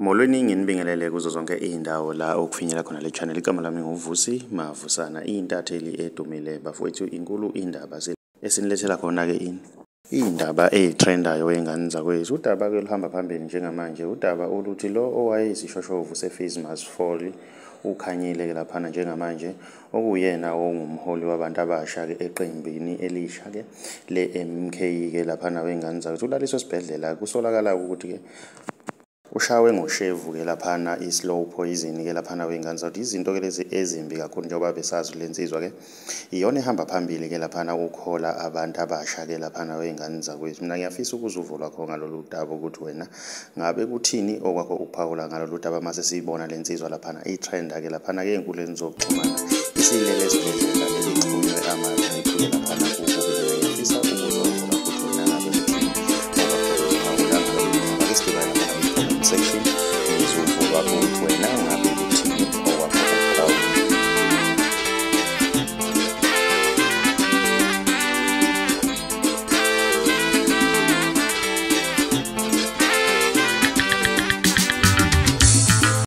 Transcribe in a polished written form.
Molweni nginibingelele kuzo zonke izindawo la okufinyela khona le channel. Igama lami nguVusi Mavusana, intatheli edumile bafowethu. Inkulu indaba esinilethela khona ke indaba ezitrendayo wengane zakwethu. Udaba ke luhamba phambili njengamanje, udaba oluthi lo owayeyisishoshovu seFacemas Fall ukhanyile ke laphana njengamanje, okuyena ongumholi wabantu abasha ke eqembini elisha ke le MK ke laphana wengane zakwethu. Ulaliswe esibhedlela, kusolakala ukuthi ke ushawe ngoshevu ke laphana, slow poison ke laphana wengane zakwethu. Izinto ke lezi ezimbi kakhulu njengoba besazi lensizwa ke iyona ehamba phambili ke laphana ukhola abantu abasha ke laphana wengane zakwethu. Mina ngiyafisa ukuzuvo lwakho ngalolu daba ukuthi wena ngabe kuthini okwakho ukuphawula ngalolu daba mase siyibona lensizwa laphana itrenda ke laphana ke ey'nkundleni zokuxhumana isilele esibhedlela elixhunywe amaphayiphi laphana kubo. Ngiyafisa ukuzuvo lwakho ukuthi wena ngabe kuthini okwakho ukuphawula ngalolu daba. Ake sidibane laphana section izuvo lwakho ukuthi wena